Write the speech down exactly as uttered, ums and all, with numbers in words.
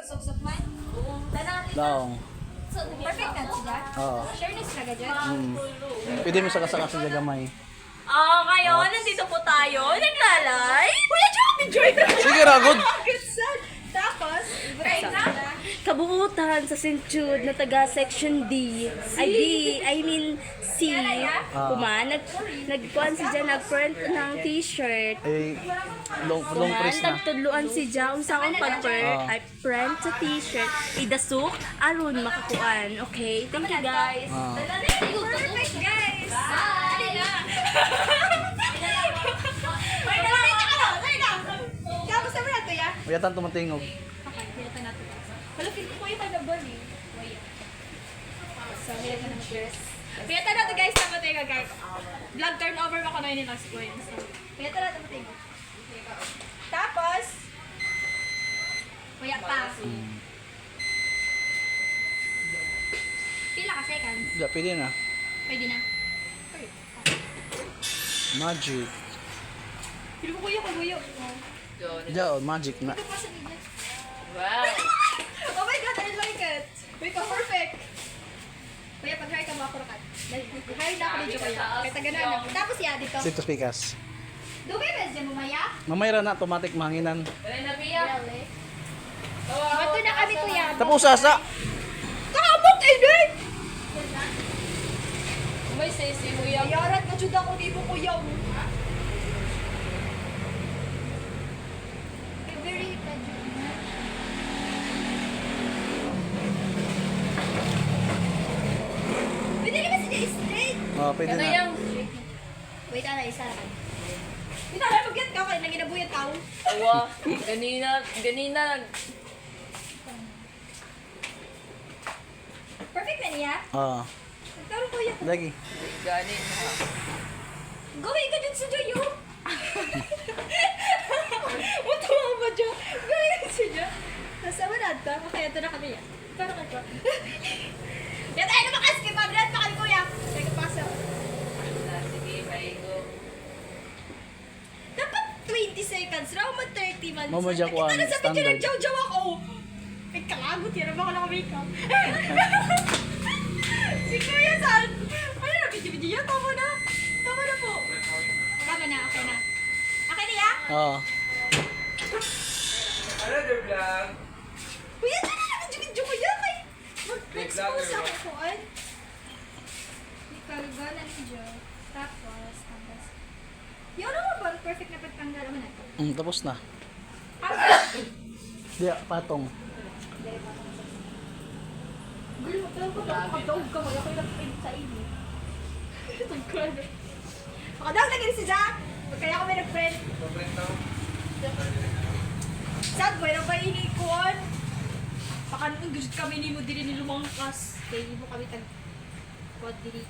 Suksok man. Daong. So, perfect na siya. Oo. Sure na sila ka dyan. Mm. Pwede mo saka-saka sa gamay. Ah, ngayon, nandito po tayo. Naglalay. Kuya Joe, enjoy na. Sige, ragod. Tapos, Kabuutan sa Saint Jude na taga Section D. Ay, D. I mean, C. Kuma, nag, nagkuhan si Jan, nag-print ng t-shirt. Eh, long, long Kuma, press na. nagtudluan si Jan, unsa ang pag-print, Ah. ay, print sa t-shirt. Idasok, aron makakuan. Okay, thank you guys. Ah. Perfect, guys! Tapos naman nato, ya? Uyatan to matingog. Wala, feel ko yung kagabon eh. So, here na dress. Kaya tara to guys, tapos tayo guys. Vlog turnover ako na yun yung last point. So, kaya tara to tayo. Tapos, wala pa. Mm. Pila ka seconds? Da, pwede na. Pwede na. Magic. Pili ko kuya, kaguyo. Diyan, magic na. Ito pa sa media. Wow. Oh my God, I like it. Wait, oh, perfect. Kuya, pag-hire ka mo ako rakat. Hire na ako dito kuya. Kaya taga na. Tapos ya, dito. Sito pikas. Dugay ba siya mo maya? Mamay ra na, automatic mahanginan. Dali na, Pia. Really? Mato na kami kuya. Tapos sasa. Kaabot eh, day! May sisi mo yung Yarat na jud ako di mo kuya. Very Pwede naman sila straight. Oh, pwede Ano na. yung Wait, ana, isa naman. Hindi na, mag-get ka, kaya nanginabuyan tao. Awa, ganina, ganina, Perfect na niya? Ah, Nagkaroon ko yung lagi. Ganin ha. Gawin ka dyan sa Joyo. Mutuwa ba dyan? Gawin ka sa Joyo. Nasa wala ito. Okay, ito na kami yan. Pero ka dyan. Yan tayo naman kasi kay Madrid, pakal kuya. Kaya kapasa. Sige, paigo. Dapat twenty seconds. Raw mag thirty man. Mama, dyan ko ang Kita na sa picture standard. ng Jojo ako. Ay, kalagot. Yan ang mga naka-makeup. Si Kuya San. Ano na, video-video yan? Tama na. Tama na po. Tama na, okay na. Okay na yan? Oh. Kuya, dyan na, video-video ko yan. Ay, mag-expose ako kuan. Ikalba na ni Jo. Tapos, tapos. Yun, ano ba? Perfect na pagtanggal. Ano na ito? Mm, tapos na. Ah, Diya, patong. Gulo, pero ko daw, pagdaog ka, wala ko yung nag-print sa inyo. Tagkano? Makadaog lagi si Jack. Kaya kami nag-print. Sad boy, na ba ini kuan? Pakanon gud kami nimo diri ni lumangkas. Kay imo kami tag kuan diri.